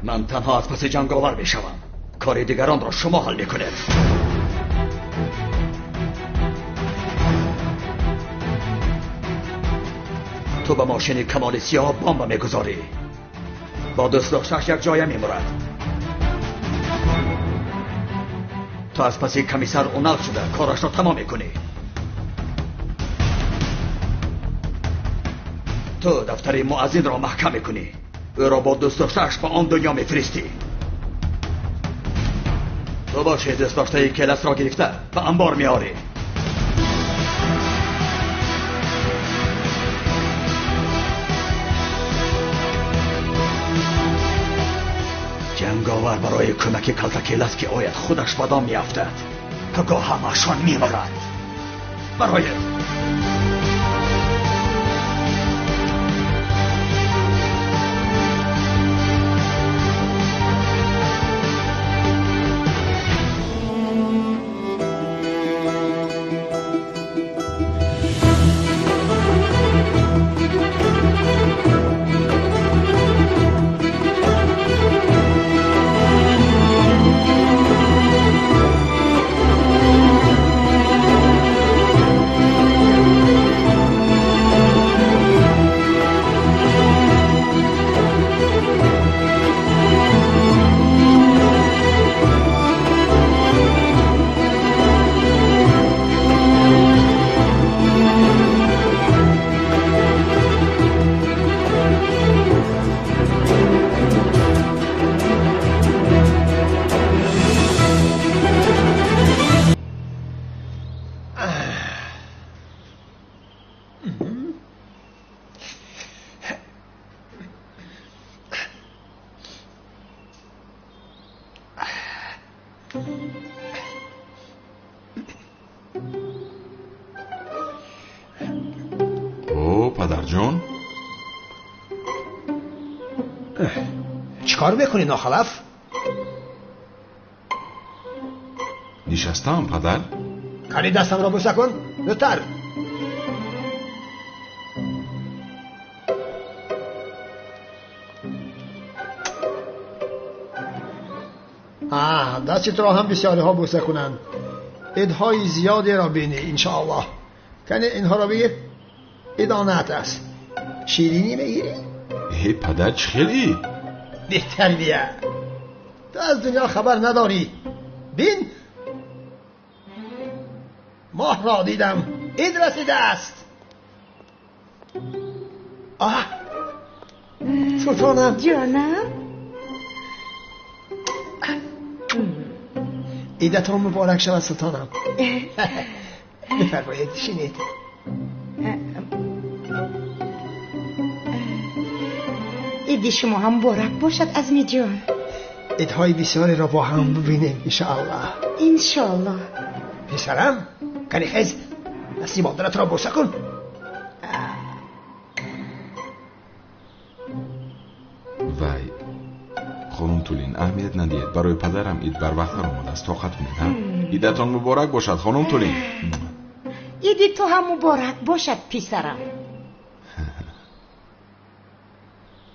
من تنها از پس جنگاور میشوم. کار دیگران را شما حل میکنید. تو به ماشین کمال سیاه بمب میگذاری. با دوست داشتش یک جایه میمرد. تو از پس کمیسر اونال شده کارش را تمام میکنی. تو دفتر مؤذن را محکم میکنی. او را با دوست داشته‌اش به آن دنیا میفرستی. تو باشی دوست داشته کلس را گرفته به انبار میاری. جنگاور برای کمک کلتا کلس که آید خودش به دام میافتد. پگاه همشان میمرد. برایت پدرجان چیکار میکنی ناخلف؟ نشستم پدر. کنی دستم را بوسه کن زودتر. دست را هم بسیاری ها بوسه کنند. عیدهای زیادی را بینی انشاءالله. کنی اینها را بگیر. ادانت است. شیرینی میگیری؟ ای پدر چه خیلی؟ بهتر بیا. تو از دنیا خبر نداری. بین ماه را دیدم. عید رسیده است. آه سلطانم. جانم عیدتان مبارک شود سلطانم. بفرمایید شینید. عید شما هم مبارک باشد عزمی جان. عیدهای بسیاری را با هم ببینیم انشاءالله. انشاءالله. پسرم کنی خیز دستی مادرت را بوسه کن. وای خانم تولین اهمیت ندید. برای پدرم عید بر وقت آمده است. طاقت کنید ها. عیدتان مبارک باشد خانم تولین. عید تو هم مبارک باشد پسرم.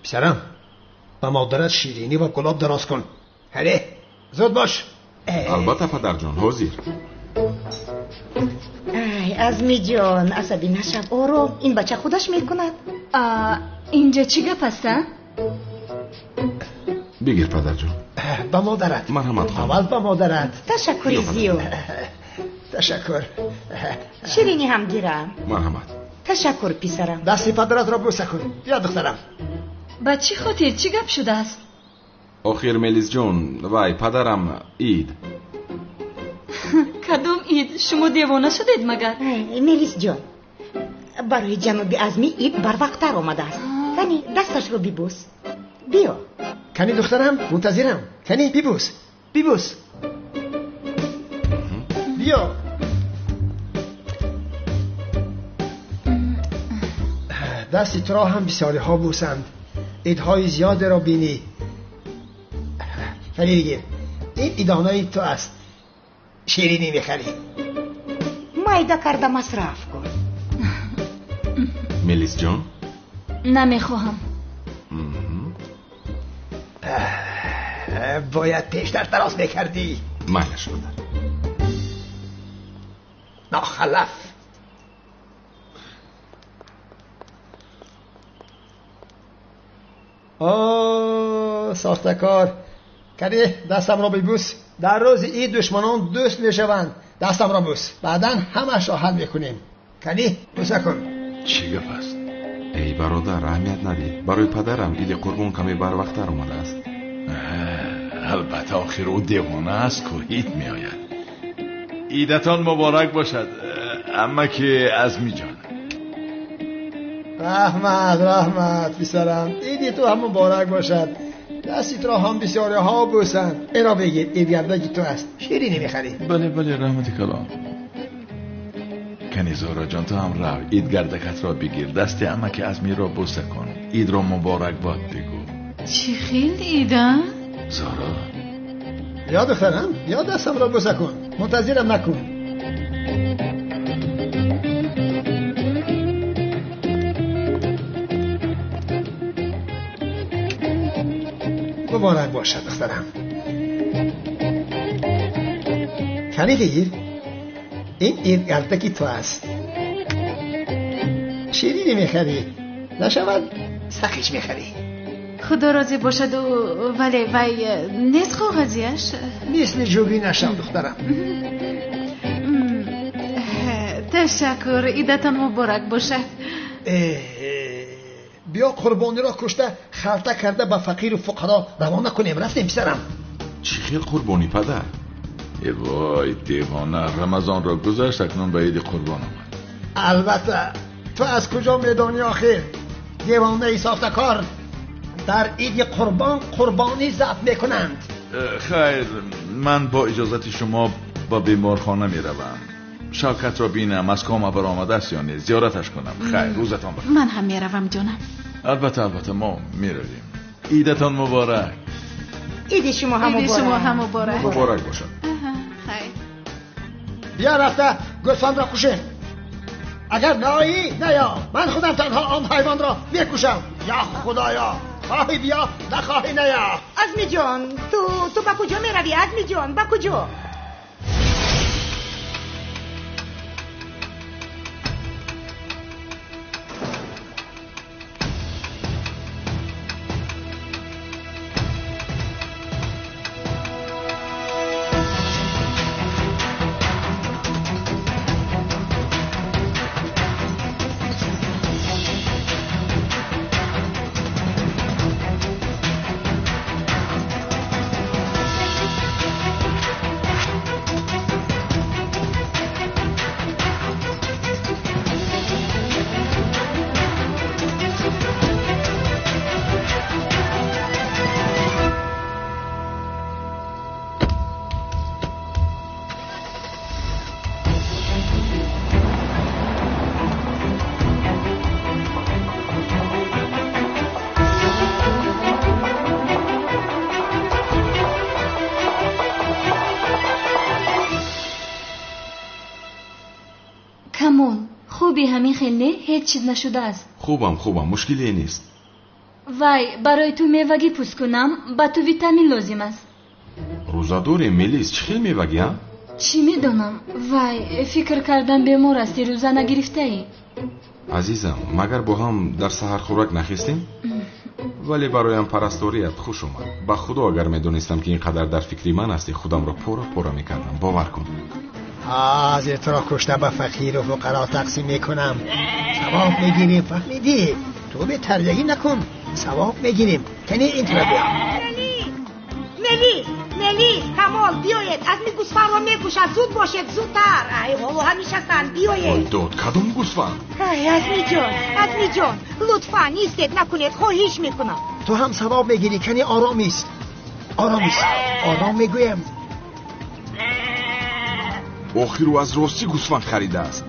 پسرم به مادرت شیرینی و گلاب دراز کن. هله زود باش. البته پدر جان حاضر. ای عزمی جان عصبی نشو، آرام، این بچه خودش میکند. اینجا چی گپ است؟ بگیر پدر جان. به مادرت. مرحمت خانم. اول به مادرت. تشکر زیاد. تشکر. شیرینی هم گیرم. مرحمت. تشکر پسرم. دستی پدرت را بوسه کن. بیا دخترم. با چی خاطر چی گپ شده است؟ آخر ملیس جون وای پدرم عید. کدوم عید؟ شما دیوانه شدید مگر؟ ملیس جان برای جناب عزمی عید بر وقت آمده است. کنی دستش رو ببوس. بیا. کنی دخترم منتظرم. کنی ببوس. ببوس. بیا. دست تو را هم بسیاری ها بوسند. عیدهای زیاد را بینی. کنی بگیر این ایدانای تو است. شیرینی میخری. مایده کرده مصرف کن. ملیس جان نمیخواهم. Бояд пештар дароз мекардӣ. Майлаш, падар. Нохалаф. Сохтакор. Кани дастамро бибӯс. Дар рӯзи ид душманон дӯст мешаванд. Дастамро бӯс. Баъдан ҳамашро ҳал мекунем. Кани бӯса кун. Чӣ гап аст? Эй бародар, аҳамият надиҳ. Барои падарам иди қурбон каме барвақттар омадааст. Албатта, охир ӯ девона аст ку, ид меояд. Идатон муборак бошад, амаки Азмиҷон. Раҳмат, раҳмат, писарам. Иди ту ҳам муборак бошад. Дасти туро ҳам бисёриҳо бӯсанд. Инро бигир, ид гардаки ту аст. Ширинӣ мехарӣ. Бале, бале, раҳмати калон. Кани Зуҳро ҷон, ту ҳам рав, ид гардакатро бигир, дасти амаки Азмиро бӯса кун, идро муборакбод бигӯ. Чӣ хел ид, а? Зуҳро. Биё духтарам, биё дастамро бӯса кун. Мунтазирам накун. Муборак бошад, духтарам. Кани бигир. Ин ид гардаки ту аст. Ширинӣ мехарӣ, нашавад сахиш мехарӣ. Худо розӣ бошаду, вале вай нест коғазияш. Мисли ҷӯгӣ нашав, духтарам. Ташаккур, идатон муборак бошад. Биё қурбониро кушта халта карда ба фақиру фуқаро равона кунем. Рафтем, писарам. Чӣ хел қурбонӣ, падар? Э вой, девона, Рамазонро гузашт, акнун ба иди қурбон омад. Албатта, ту аз куҷо медонӣ охир? Девонаи сохтакор. Дар иди қурбон қурбонӣ забҳ мекунанд. Хайр, ман бо иҷозати шумо ба беморхона меравам. Шавкатро бинам, аз кома баромадааст ё не, зиёраташ кунам. Хайр, рӯзатон бахайр. Ман ҳам меравам, ҷонам. Албатта, албатта, мо меравем. Идатон муборак. Иди шумо ҳам иди шумо ҳам муборак. Муборак бошад. Хайр. Биё рафта гӯсфандро кушем. Агар наоӣ, наё. Ман худам танҳо он ҳайвонро мекушам. Я Худоё, хоҳӣ биё, нахоҳӣ наё. Азмиҷон, ту ба куҷо меравӣ? Азмиҷон, ба куҷо? Камол, хуби ҳамин хел не? Ҳеҷ чиз нашудааст. Хубам, хубам, мушкиле нест. Вай, барои ту мевагӣ пӯст кунам, ба ту витамин лозим аст. Рӯзадоре, Мелис, чӣ хел мевагӣ, а? Чӣ медонам? Вай, фикр кардам бемор ҳастӣ, рӯза нагирифтаӣ. Азизам, магар бо ҳам дар саҳархӯрак нахестем? Вале бароям парасторият хуш омад. Ба худо, агар медонистам, ки ин қадар дар фикри ман ҳастӣ, худамро пора пора мекардам. Бовар кун. Ҳозир туро кушта ба фақиру фуқаро тақсим мекунам. Савоб мегирем, фаҳмидӣ? Ту бетарбиягӣ накун, савоб мегирем. Кани ин тура биё. Мелис, Мелис, Камол, биёед. Азми гӯсфандро мекушад. Зуд бошед, зудтар. Ай, ҳоло ҳам нишастанд. Биёед. Ой дод, кадом гӯсфанд? Ай, Азмиҷон, Азмиҷон, лутфан истед накунед, хоҳиш мекунам. Ту ҳам савоб мегирӣ. Кани ором ист, ором ист, ором мегӯям. Охир ӯ аз ростӣ гӯсфанд харидааст.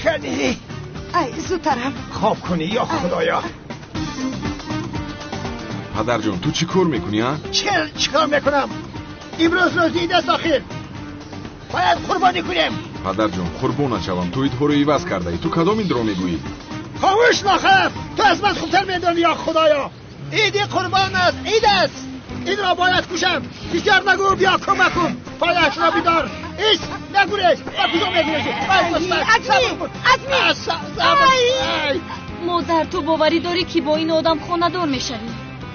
Кани. Ай, зудтарам. Хоб кунӣ, ё Худоё. Падарҷон, ту чӣ кор мекунӣ, а? Чӣ кор мекунам? Имрӯз рӯзи ид аст охир. Бояд қурбонӣ кунем. Падарҷон, қурбон нашавам, ту идҳоро иваз кардаӣ. Ту кадом идро мегӯӣ? Хомӯш, нохалаф! Ту аз ман хубтар медонӣ, ё Худоё. Иди қурбон аст, ид аст. Инро бояд кушам. Бисёр нагӯ, биё кӯмак кун. Пояшро бидор. Ис, нагурез. Ба куҷо мегурезӣ? Азми, Азми. Модар, ту боварӣ дорӣ, ки бо ин одам хонадор мешавӣ?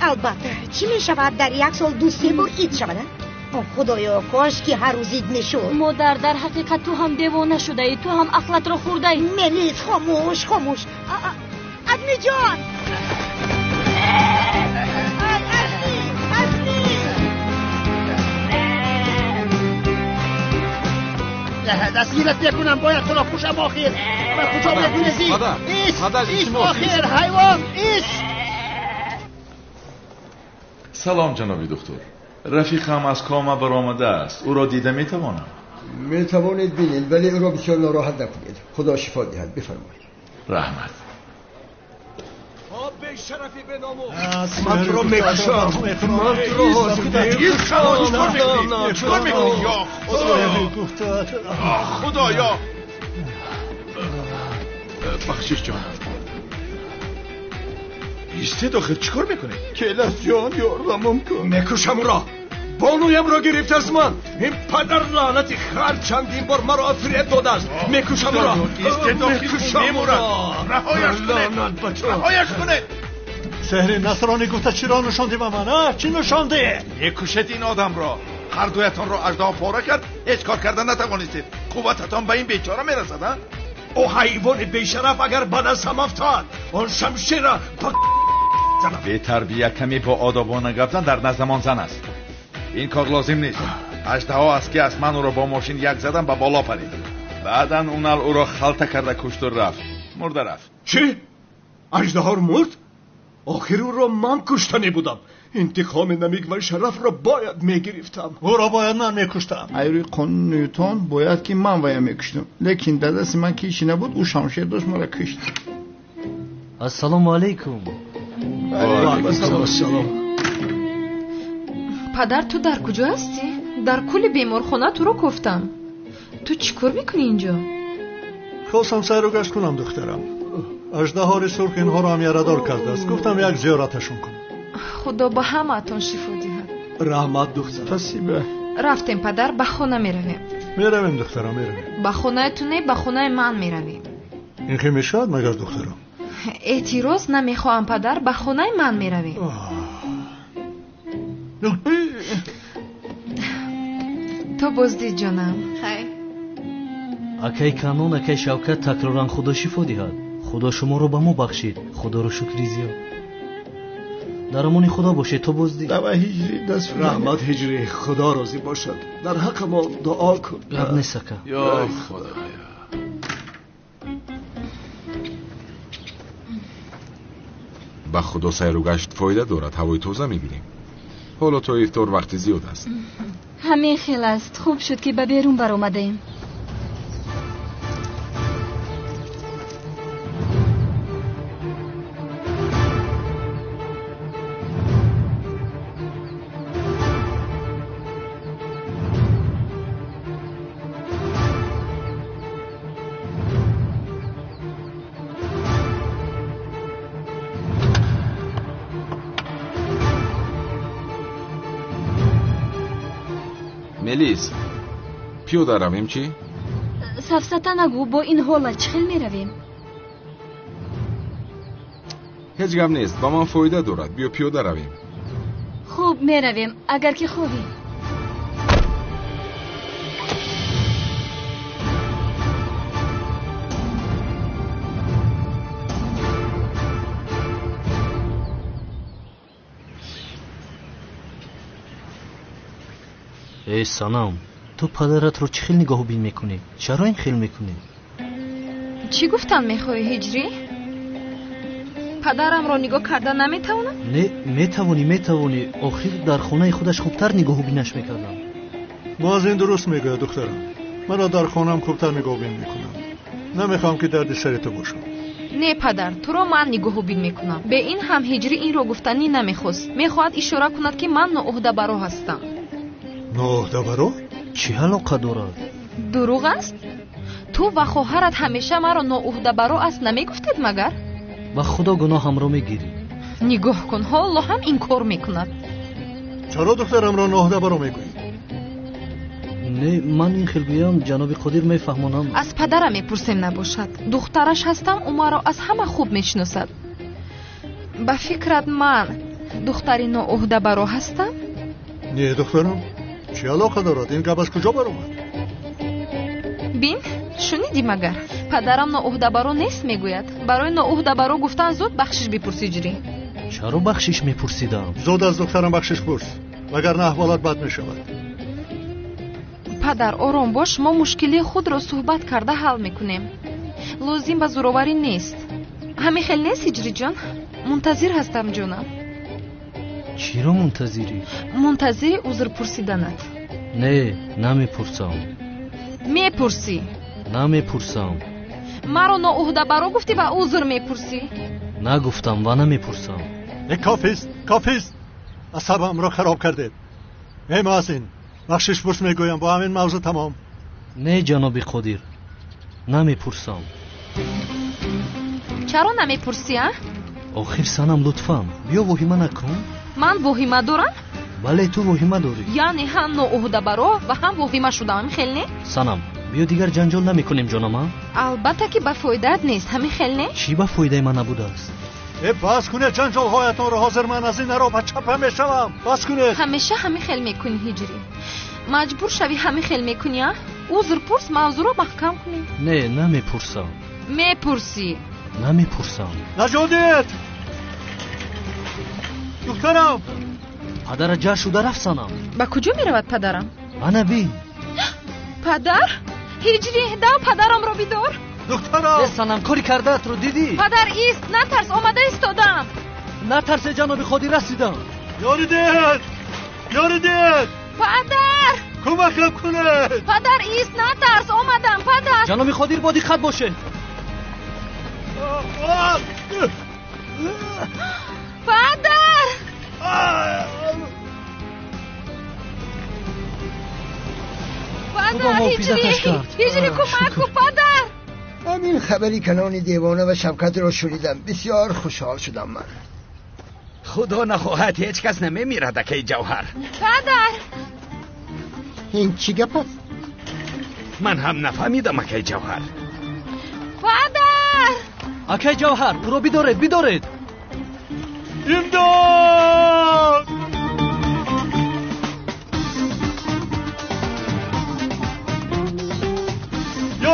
Албатта, чӣ мешавад дар як сол 2-3 бор ид шавад? О, Худоё, кош ки ҳар рӯз ид мешуд. Модар, дар ҳақиқат ту ҳам девона шудаӣ, ту ҳам ақлатро хӯрдаӣ. Мелис, хомӯш, хомӯш. Азми ҷон! Азми, Азми! Дастгират мекунам, бояд туро кушам охир. Ба куҷо мегурезӣ? Ис, ис, охир, ҳайвон, ис! Салом, ҷаноби духтур. Рафиқам аз кома баромадааст. Ӯро дида метавонам? Метавонед бинед, вале ӯро бисёр нороҳат накунед. Худо шифо диҳад. Бифармоед. Раҳмат. Ман туро мекушам. Ман туро ҳозир мекушам. Чикор мекунӣ? Ё Худоё! Худоё! Бахшиш ҷон. Истед охир, чикор мекунед? Келас ҷон, ёрдамам кун. Мекушам ӯро. Бонуямро гирифт аз ман. Ин падар лаънати хар чандин бор маро фиреб додааст. Мекушам ӯро. Истед охир, мемурад. Раҳояш кунед. Раҳояш кунед. Сеҳри насронӣ гуфта чиро нишондӣ ба ман? Чӣ нишондӣ? Мекушед ин одамро. Ҳар дуятонро аждаҳо пора кард, ҳеҷ кор карда натавонистед. Қуввататон ба ин бечора мерасад, а? Ӯ ҳайвони бешараф агар ба дастам афтад, он шамшера ба бетарбия каме бо одобона гап зан, дар наздамон зан аст. Ин кор лозим нест. Аждаҳо аст ки аст, ман ӯро бо мошин як задам ба боло парид. Баъдан унал ӯро халта карда кушту рафт. Мурда рафт. Чӣ? Аждаҳор мурд? Охир ӯро ман куштанӣ будам. Интиқоми намик ва шарафро бояд мегирифтам. Ӯро бояд ман мекуштам. Айрӯи қонуни Нютон бояд ки ман вая мекуштам. Лекин дар дасти ман ки ҳечи набуд, ӯ шамшер дошт, маро кушт. Ассалому алайкум. Ассалом. Падар, ту дар куҷо ҳастӣ? Дар кулли беморхона туро кофтам. Ту чӣ кор мекунӣ инҷо? Хостам сайру гашт кунам, духтарам. Аждаҳори сурх инҳоро ҳам ярадор кардааст. Гуфтам як зиёраташон кунам. Худо ба ҳамаатон шифо диҳад. Раҳмат, духтар. Спасибо. Рафтем, падар, ба хона меравем. Меравем, духтарам, меравем. Ба хонаи ту не, ба хонаи ман меравем. Ин хел мешавад магар, духтарам? Эътироз намехоҳам, падар, ба хонаи ман меравем. То боздид, ҷонам. Хайр. Акай Канон, акай Шавкат, такроран Худо шифо диҳад. Худо шуморо ба мо бахшид. Худоро шукри зиёд. Дар амони Худо бошед, то боздид. Давай, Ҳиҷрӣ, даст раҳмат, Ҳиҷрӣ, Худо розӣ бошад. Дар ҳаққи мо дуо кун. Гап нест, ака. Ё Худоё. Ба Худо сайру гашт фоида дорад, ҳавои тоза мегирем. Ҳоло то ифтор вақти зиёд аст. Ҳамин хел аст. Хуб шуд, ки ба берун баромадаем. Мелис, пиёда равем чӣ? Сафсата нагӯ, бо ин ҳолат чӣ хел меравем? Ҳеҷ гап нест, ба ман фоида дорад. Биё пиёда равем. Хуб, меравем, агар ки хоҳӣ. Эй санам, ту падаратро чӣ хел нигоҳубин мекунӣ? Чаро ин хел мекунӣ? Чӣ гуфтан мехоҳӣ, Ҳиҷрӣ? Падарамро нигоҳ карда наметавонам? Не, метавонӣ, метавонӣ. Охир дар хонаи худаш хубтар нигоҳубинаш мекардам. Боз ин дуруст мегӯяд, духтарам. Маро дар хонаам хубтар нигоҳубин мекунам. Намехоҳам ки дарди сари ту бошам. Не, падар, туро ман нигоҳубин мекунам. Бе ин ҳам Ҳиҷрӣ инро гуфтанӣ намехост. Мехоҳад ишора кунад, ки ман ноуҳдабаро ҳастам. Ноуҳдабаро? Чӣ алоқа дорад? Дурӯғ аст? Ту ва хоҳарат ҳамеша маро ноуҳдабаро аст намегуфтед магар? Ба Худо гуноҳамро мегирӣ. Нигоҳ кун, ҳоло ҳам инкор мекунад. Чаро духтарамро ноҳдабаро мегӯӣ? Не, ман ин хел гӯям, ҷаноби Қодир мефаҳмонам. Аз падарам мепурсем набошад. Духтараш ҳастам, ӯ маро аз ҳама хуб мешиносад. Ба фикрат ман духтари ноуҳдабаро ҳастам? Не, духтарам, чӣ алоқа дорад? Ин гап аз куҷо баромад? Бин, шунидӣ магар? Падарам ноуҳдабаро нест мегӯяд. Барои ноуҳдабаро гуфтан зуд бахшиш бипурсӣ, ҷирӣ. Чаро бахшиш мепурсидам? Зуд аз духтарам бахшиш пурс, вагарна аҳволат бад мешавад. Падар, ором бош, мо мушкилии худро суҳбат карда ҳал мекунем. Лозим ба зӯроварӣ нест. Ҳамин хел нест, Ҳиҷриҷон? Мунтазир ҳастам, ҷонам. Чиро мунтазирӣ? Мунтазири узр пурсиданат. Не, намепурсам. Мепурсӣ. Намепурсам. Маро ноуҳдабаро гуфтӣ ва узр мепурсӣ. Нагуфтам ва намепурсам. Э, кофист, кофист! Асабамро хароб кардед. Эй муаззин, бахшиш пурс мегӯям, бо ҳамин мавзӯъ тамом. Не, ҷаноби Қодир, намепурсам. Чаро намепурсӣ, а? Охир санам, лутфан, биё воҳима накун. Ман воҳима дорам? Бале, ту воҳима дорӣ. Яъне ҳам ноуҳдабаро ва ҳам воҳима шудам, ҳамин хел не? Санам, биё дигар ҷанҷол намекунем, ҷонам, а? Албатта ки ба фоидаат нест, ҳамин хел не? Чӣ ба фоидаи ман набудааст? Э, бас кунед ҷанҷолҳоятонро, ҳозир ман аз ин ароба чапа мешавам. Бас кунед. Ҳамеша ҳамин хел мекунӣ, Ҳиҷрӣ. Маҷбур шавӣ ҳамин хел мекунӣ, а? Узр пурс, мавзӯъро маҳкам кунем. Не, намепурсам. Мепурсӣ. Намепурсам. Наҷот! Духтарам! Падара ҷа шуда рафт, санам. Ба куҷо меравад падарам? Ана бин. Падар? Ҳиҷрӣ, дав падарамро бидор. Духтарам! Э, санам, кори кардаатро дидӣ? Падар, ист, натарс, омада истодам. Натарсе, ҷаноби Қодир, расидам. Ёрӣ диҳед! Ёрӣ диҳед! Падар! Кӯмакам кунед! Падар, ист, натарс, омадам, падар! Ҷаноби Қодир, бо диққат бошед. Падар! Падар, Ҳиҷрӣ! Ҳиҷрӣ, кӯмак кун, падар! ҳамин хабари калони девона ва Шавкатро шунидам, бисёр хушҳол шудам ман. Худо нахоҳад, ҳеҷ кас намемирад, акаи Ҷавҳар. Падар! Ин чӣ гап аст? Ман ҳам нафаҳмидам, акаи Ҷавҳар. Падар! Акаи Ҷавҳар, ӯро бидоред, бидоред! Имдод!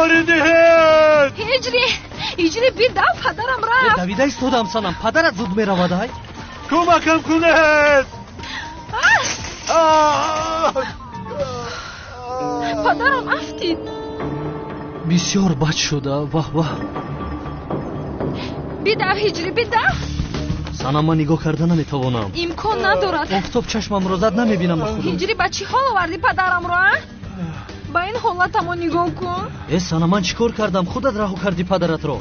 Ёрӣ диҳед! Ҳиҷрӣ, Ҳиҷрӣ, бидав, падарам рафт. Давида истодам, санам, падарат зуд меравад, ай? Кӯмакам кунед! Падарам афтид. Бисёр бад шуда, ваҳ ваҳ. Бидав, Ҳиҷрӣ, бидав. Санам, ман нигоҳ карда наметавонам. Имкон надорад. Офтоб чашмамро зад, намебинам ба худо. Ҳиҷрӣ, ба чӣ ҳол овардӣ падарамро, а? Ба ин ҳолатамо нигоҳ кун. Э, санам, ман чӣ кор кардам? Худат раҳо кардӣ падаратро.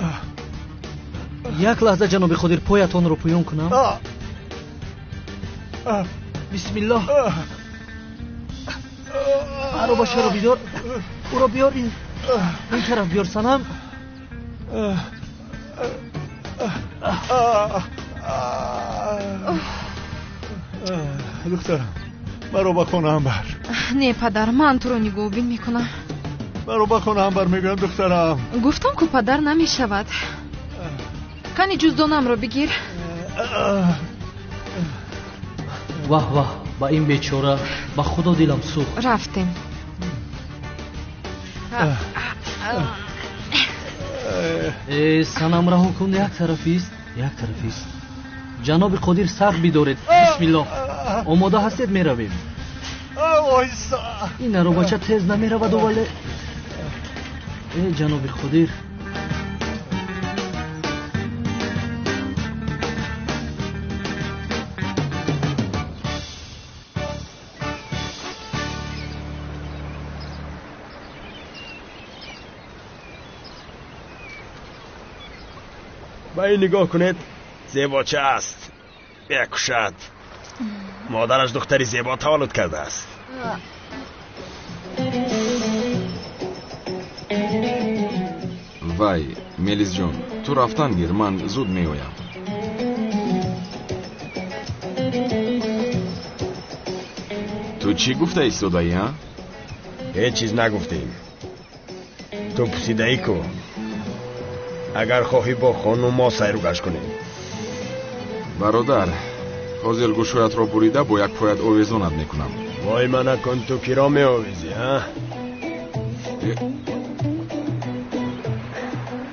Як лаҳза, ҷаноби Қодир, поятонро пӯён кунам. Бисмиллоҳ. Аробашаро бидор, ӯро биёр, ин тараф биёр, санам. Духтарам, маро ба хонаам бар. Не, падар, ман туро нигоҳубин мекунам. Маро ба хонаам бар мегӯям, духтарам. Гуфтам ку, падар, намешавад. Кани ҷуздонамро бигир. Ваҳ ваҳ, ба ин бечора, ба худо дилам сӯхт. Рафтем. Э, санам, раҳо кун, як тарафист, як тарафист. Ҷаноби Қодир, сахт бидоред. Бисмиллоҳ. Омода ҳастед, меравем. Ин аробача тез намераваду вале. Э, ҷаноби Қодир. Ба ин нигоҳ кунед, зебоча аст. Бекушад. Модараш духтари зебо таваллуд кардааст. Вай, Мелисҷон, ту рафтан гир, ман зуд меоям. Ту чӣ гуфта истодаӣ, а? Ҳеҷ чиз нагуфтем. Ту пусидаӣ ку. Агар хоҳӣ бо хонум мо сайру гашт кунем. Бародар, ҳозир гӯшҳоятро бурида бо як поят овезонат мекунам. Вой мана кун, ту киро меовезӣ, а?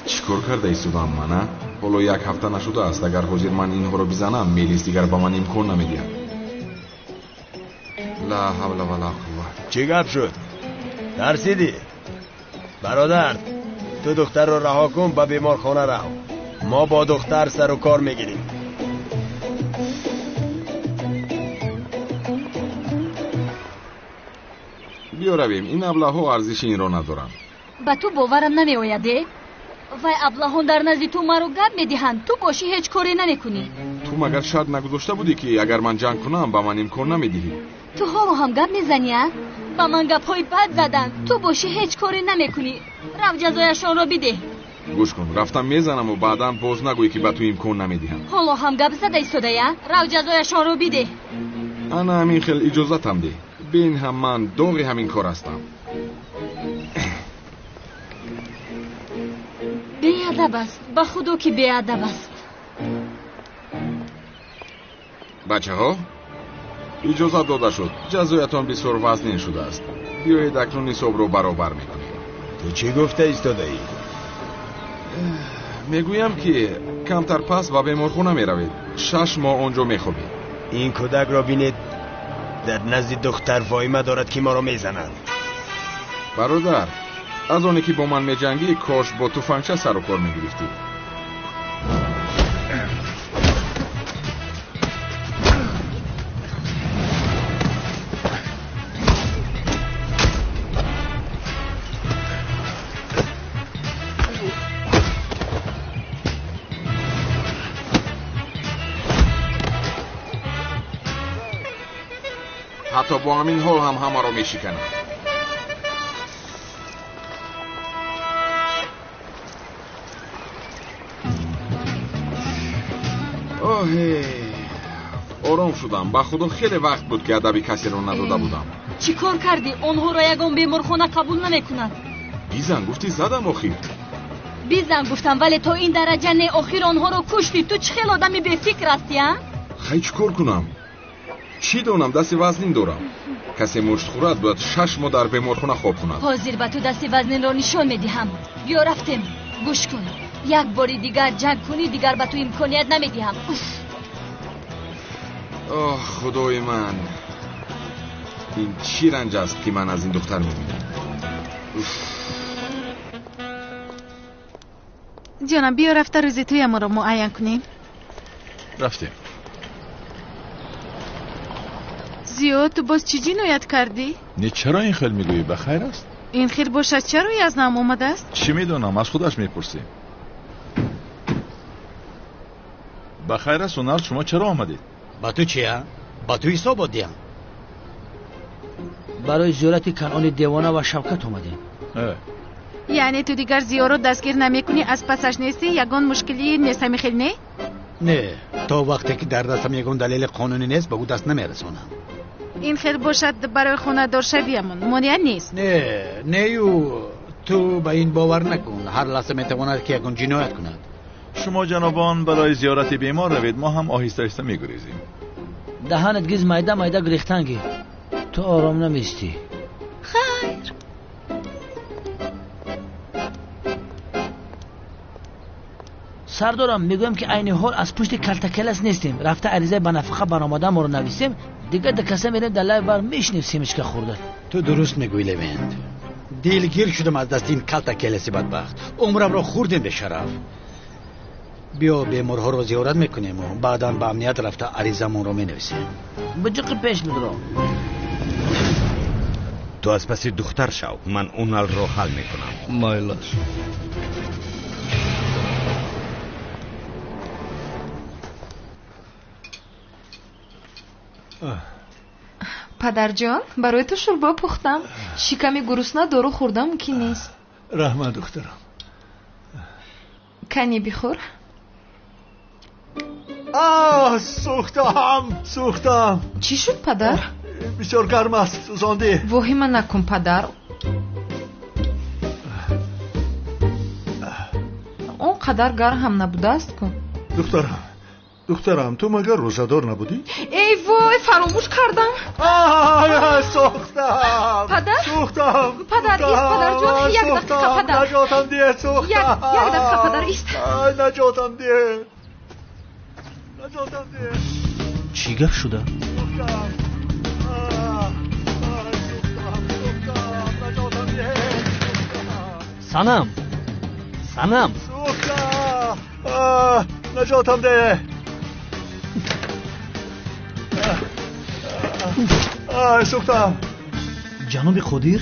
Чӣ кор карда истодам ман, а? Ҳоло як ҳафта нашудааст. Агар ҳозир ман инҳоро бизанам, Мелис дигар ба ман имкон намедиҳад. Ла ҳавла ва ла қувва. Чӣ гап шуд? Тарсидӣ? Бародар, ту духтарро раҳо кун, ба беморхона рав. Мо бо духтар сару кор мегирем. Биё равем, ин аблаҳҳо арзиши инро надоранд. Ба ту боварам намеояд, э? Вай аблаҳон дар назди ту маро гап медиҳанд, ту бошӣ ҳеҷ коре намекунӣ. Ту магар шарт нагузошта будӣ, ки агар ман ҷанг кунам, ба ман имкон намедиҳӣ? Ту ҳоло ҳам гап мезанӣ, а? Ба ман гапҳои бад заданд, ту бошӣ ҳеҷ коре намекунӣ. Рав ҷазояшонро бидеҳ. Гӯш кун, рафтам мезанаму баъдан боз нагӯӣ, ки ба ту имкон намедиҳам. Ҳоло ҳам гап зада истодаӣ, а? Рав ҷазояшонро бидеҳ. Ана ҳамин хел иҷозатам деҳ. Бин ҳам ман доғи ҳамин кор ҳастам. Беадаб аст, ба худо ки беадаб аст. Бачаҳо, иҷозат дода шуд. Ҷазоятон бисёр вазнин шудааст. Биёед акнун ҳисобро баробар мекунем. Ту чӣ гуфта истодаӣ? Мегӯям, ки камтар пас ба беморхона меравед. 6 моҳ он ҷо мехобед. Ин кӯдакро бинед, дар назди духтар воима дорад, ки моро мезанад. Бародар, аз оне ки бо ман меҷангӣ, кош бо туфангча сару кор мегирифтӣ. Ҳатто бо ҳамин ҳол ҳам ҳамаро мешиканам. Оҳе, ором шудам. Ба худо хеле вақт буд, ки адаби касеро надода будам. Чӣ кор кардӣ? Онҳоро ягон беморхона қабул намекунад. Бизан гуфтӣ, задам охир. Бизан гуфтам, вале то ин дараҷа не. Охир онҳоро куштӣ. Ту чӣ хел одами бефикр ҳастӣ, а? Хай, чӣ кор кунам? Чӣ донам, дасти вазнин дорам. Касе мушт хӯрад, бояд 6 моҳ дар беморхона хоб кунад. Ҳозир ба ту дасти вазнинро нишон медиҳам. Биё рафтем. Гӯш кун, як бори дигар ҷанг кунӣ, дигар ба ту имконият намедиҳам. Оҳ, худои ман, ин чӣ ранҷ аст, ки ман аз ин духтар мебинам. Ҷонам, биё рафта рӯзи тӯямонро муайян кунем. Рафтем. Зиё, ту боз чӣ ҷиноят кардӣ? Не, чаро ин хел мегӯӣ? Ба хайр аст? Ин хел бошад, чаро язнам омадааст? Чӣ медонам, аз худаш мепурсем. Ба хайр аст, Унал, шумо чаро омадед? Ба ту чи, а? Ба ту ҳисобот диҳам. Барои зиёрати Канъони девона ва Шавкат омадем. Яъне ту дигар Зиёро дастгир намекунӣ, аз пасаш нестӣ, ягон мушкилӣ нест, ҳамин хел не? Не, то вақте ки дар дастам ягон далели қонунӣ нест, ба ӯ даст намерасонам. Ин хел бошад, барои хонадоршавиямон монеа нест. Не, нею, ту ба ин бовар накун. Ҳар лаҳза метавонад, ки ягон ҷиноят кунад. Шумо ҷанобон барои зиёрати бемор равед, мо ҳам оҳиста оҳиста мегурезем. Даҳанат гиз майда майда гирехтанги. Ту ором намеистӣ. Хайр. Сардорам, мегӯям, ки айни ҳол аз пушти калтакелас нестем. Рафта аризаи ба нафақа баромадамонро нависем, дигар да каса мерем, дар лайв бар мешинем семечка хӯрда. Ту дуруст мегӯӣ, Левент. Дилгир шудам аз дасти ин калтакеласи бадбахт. Умрамро хӯрдем бешараф. Биё беморҳоро зиёрат мекунему баъдан ба амният рафта аризамонро менависем. Биҷиқи пеш бидро. Ту аз паси духтар шав, ман Уналро ҳал мекунам. Майлаш. Падарҷон, барои ту шӯрбо пухтам. Шиками гурусна дору хӯрда мумкин нест. Раҳмат, духтарам. Кани бихӯр. Оҳ, сӯхтам, сӯхтам. Чӣ шуд, падар? Бисёр гарм аст, сӯзондӣ. Воҳима накун, падар. Он қадар гарм ҳам набудааст ку. Духтарам, духтарам, ту магар рӯзадор набудӣ? Эй вой, фаромӯш кардам. Сӯхтам. Падар? Сӯхтам. Падар, ист, падарҷон, як дақиқа, падар. Наҷотам диҳ, сӯхтам. Як дақиқа, падар, ист. Наҷотам диҳ. Наҷотам диҳ. Чӣ гап шуда? Сӯхтам. Сӯхтам, наҷотам диҳ. Санам, санам. Сӯхтам. Наҷотам диҳ. Сӯхтам. Ҷаноби Қодир?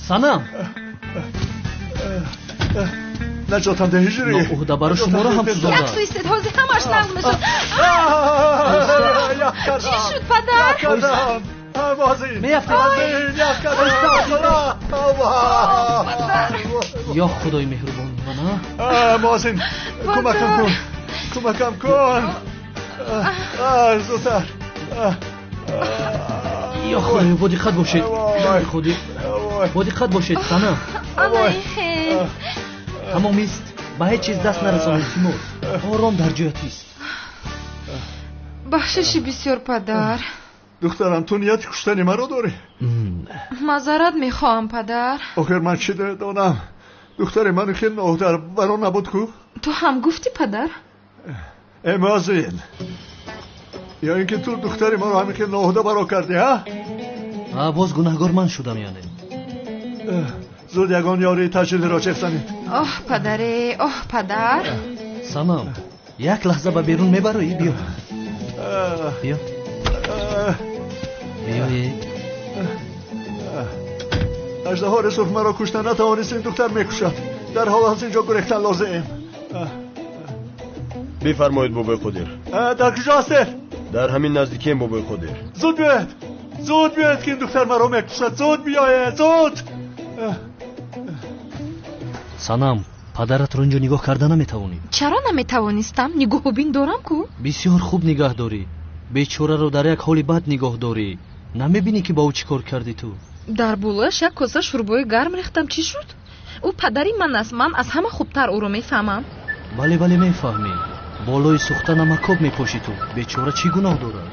Санам. Наҷотам диҳ, ҳиҷрӣ. Ноуҳдабаро шуморо ҳам сӯзонда. Як сӯ истед, ҳозир ҳамаш нағз мешавад. Чӣ шуд, падар? Ё худои меҳрубон, мана. Мозин, кӯмакам кун, кӯмакам кун. Зудтар. Ё худоё, бо диққат бошед. Ҷаноби Қодир, бо диққат бошед, санам. Тамом ист, ба ҳеҷ чиз даст нарасонед, илтимос. Ором дар ҷоят ист. Бахшиши бисёр, падар. Духтарам, ту нияти куштани маро дорӣ? Маъзарат мехоҳам, падар. Охир ман чӣ донам? Духтари ман хеле ноҳударбаро набуд ку? Ту ҳам гуфтӣ, падар? Э, Мозин, ё ин ки ту духтари маро ҳамин хел ноҳуда баро кардӣ, ҳа? Боз гунаҳгор ман шудам, яъне. Зуд ягон ёрии таҷилиро чех занед. Оҳ, падаре, оҳ, падар. Санам, як лаҳза ба берун мебароӣ? Биё, биё, биёед. Аждаҳори сурх маро кушта натавонист, ин духтар мекушад. Дар ҳол аз ин ҷо гурехтан лозим. Бифармоед, бобои Қодир. Дар куҷо ҳастед? Дар ҳамин наздикием, бобои Қодир. Зуд биёед, зуд биёед, ки ин духтар маро мекушад. Зуд биёед, зуд. Санам, падаратро инҷо нигоҳ карда наметавонӣ. Чаро наметавонистам? Нигоҳубин дорам ку. Бисёр хуб нигоҳ дорӣ. Бечораро дар як ҳоли бад нигоҳ дорӣ. Намебинӣ, ки ба ӯ чӣ кор кардӣ ту? Дар болояш як коса шӯрбои гарм рехтам. Чӣ шуд? Ӯ падари ман аст, ман аз ҳама хубтар ӯро мефаҳмам. Бале, бале, мефаҳмӣ. Болои сӯхта намакоб мепошӣ ту. Бечора чӣ гуноҳ дорад?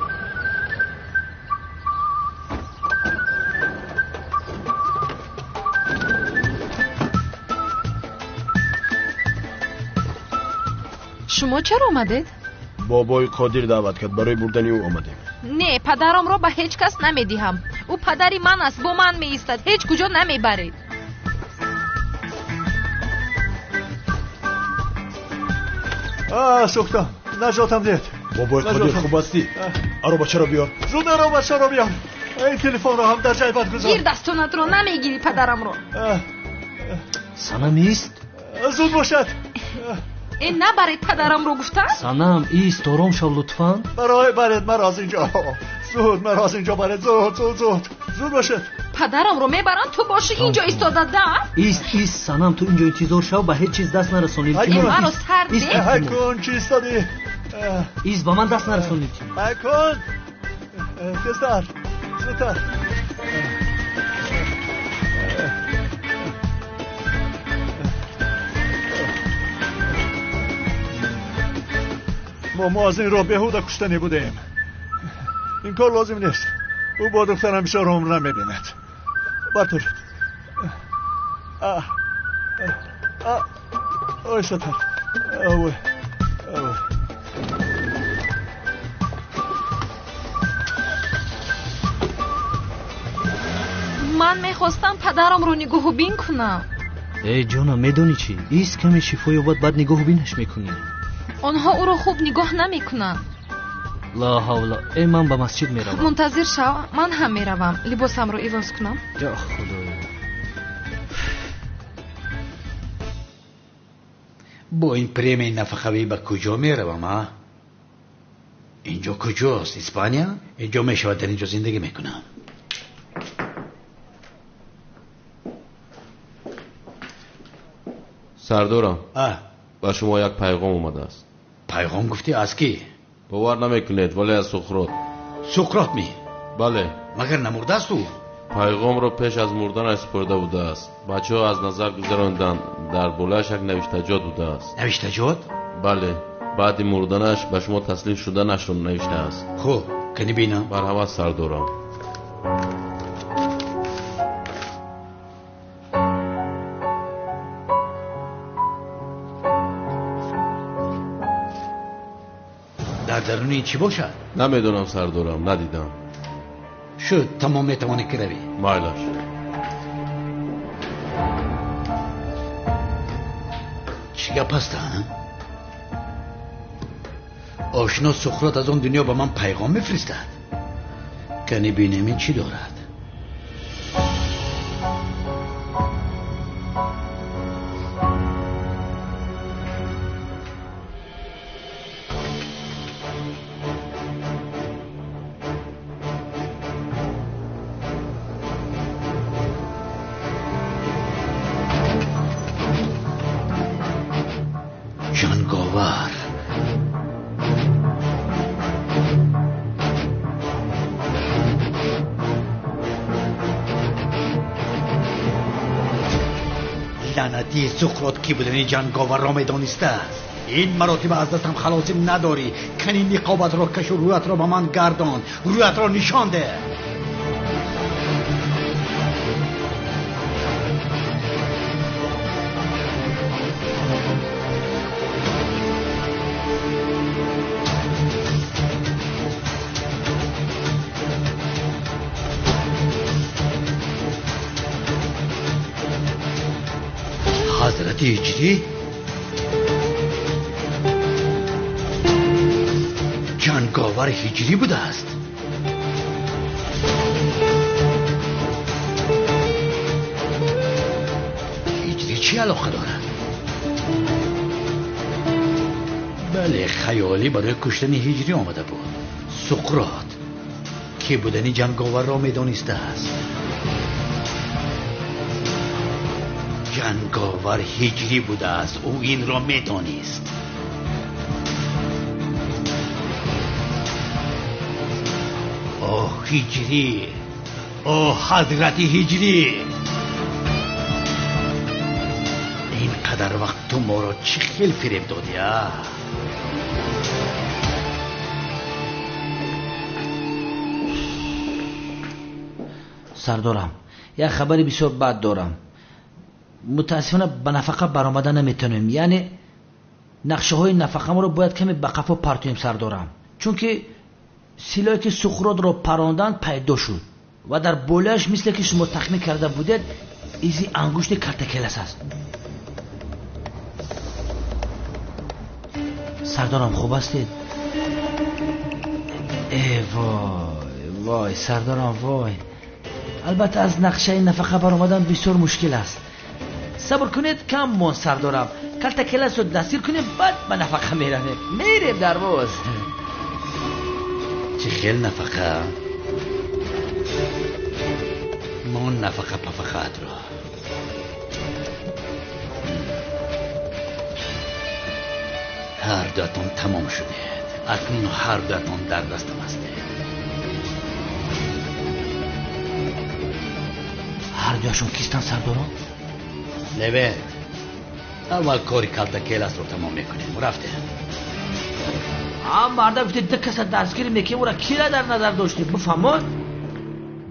Шумо чаро омадед? Бобои Қодир даъват кард, барои бурдани ӯ омадем. Не, падарамро ба ҳеҷ кас намедиҳам. Ӯ падари ман аст, бо ман меистад, ҳеҷ куҷо намебаред. Сӯхтам, наҷотам диҳед. Бобои Қодир, хуб ҳастӣ? Аробачаро биёр. Зуд аробачаро биёр. Ин телефонро ҳам дар ҷайбат гузор. Гир дастонатро, намегирӣ падарамро. Санам, ист. Зуд бошад. Э, набаред падарамро, гуфтам. Санам, ист, ором шав, лутфан. Барои баред маро аз инҷо. Зуд маро аз инҷо баред, зуд, зуд, зуд. Зуд бошед. Падарамро мебаранд, ту бошӣ инҷо истода, да? Ист, ист, санам, ту инҷо интизор шав, ба ҳеҷ чиз даст нарасон, илтимос. Маро сар Ист, де. Ҳайкун, чӣ истодӣ? Ист, ба ман даст нарасон, илтимос. Ҳайкун, тезтар, зудтар. Мо аз ин роҳ беҳуда куштанӣ будем. Ин кор лозим нест. Ӯ бо духтарам бисёр умр намебинад. Бартолед. Оҳистатар. Ой, ой. Ман мехостам падарамро нигоҳубин кунам. Эй ҷонам, медонӣ чӣ? Ист, каме шифо ёбад, баъд нигоҳубинаш мекунӣ. Онҳо ӯро хуб нигоҳ намекунанд. Ла ҳавла. Э, ман ба масҷид меравам. Мунтазир шав, ман ҳам меравам. Либосамро иваз кунам. Ё худоё. Бо ин премияи нафақавӣ ба куҷо меравам, а? Инҷо куҷост? Испания? Инҷо мешавад, дар инҷо зиндагӣ мекунам. Сардорам, ба шумо як пайғом омадааст. Пайғом гуфтӣ, аз кӣ? Бовар намекунед, вале аз Суқрот. Суқрот ми? Бале. Магар намурдааст ӯ? Пайғомро пеш аз мурданаш супурда будааст. Бачаҳо аз назар гузаронданд, дар болояш як навиштаҷот будааст. Навиштаҷот? Бале, баъди мурданаш ба шумо таслим шуданашро навиштааст. Хуб, кани бинам. Марҳамат, сардорам. Дар даруни чӣ бошад? Намедонам, сардорам, надидам. Шуд, тамом, метавонӣ ки равӣ. Майлаш. Чӣ гап аст, а? Ошно Суқрот аз он дунё ба ман пайғом мефиристад. Кани бинем ин чӣ дорад. Ҷанговар. Лаънатии Суқрот ки будани ҷанговарро медонистааст. Ин маротиба аз дастам халосӣ надорӣ. Кани ниқобатро кашу рӯятро ба ман гардон, рӯятро нишон деҳ. Ҳазрати Ҳиҷрӣ? Ҷанговар ҳиҷрӣ будааст. Ҳиҷрӣ чӣ алоқа дорад? Бале, хаёлӣ барои куштани ҳиҷрӣ омада буд. Суқрот ки будани ҷанговарро медонистааст. Ҷанговар ҳиҷрӣ будааст, ӯ инро медонист. Оҳ, ҳиҷрӣ! Оҳ, ҳазрати ҳиҷрӣ! Ин қадар вақт ту моро чӣ хел фиреб додӣ, а? Сардорам, як хабари бисёр бад дорам. Мутаассифона ба нафақа баромада наметавонем. Яъне нақшаҳои нафақамонро бояд каме ба қафо партоем, сардорам, чунки силоҳе ки Суқротро паронданд пайдо шуд ва дар болояш, мисле ки шумо тахмин карда будед, изи ангушти калтакелас аст. Сардорам, хуб ҳастед? Э вой, вой, сардорам, вой. Албатта аз нақшаи нафақа баромадан бисёр мушкил аст. Сабр кунед, кам монд, сардорам. Калтакеласро дастгир кунем, баъд ба нафақа меравем. Мерем дарвоз. Чӣ хел нафақа? Мо нафақа пафақаатро. Ҳар дуатон тамом шудед. Акнун ҳар дуатон дар дастам ҳастед. Ҳар дуяшон кистанд, сардорам? Левент, аввал кори калтакеласро тамом мекунем. Рафтем. А марда гуфте ду каса дастгирӣ мекунем, ӯра кира дар назар доштем, бифаҳмод?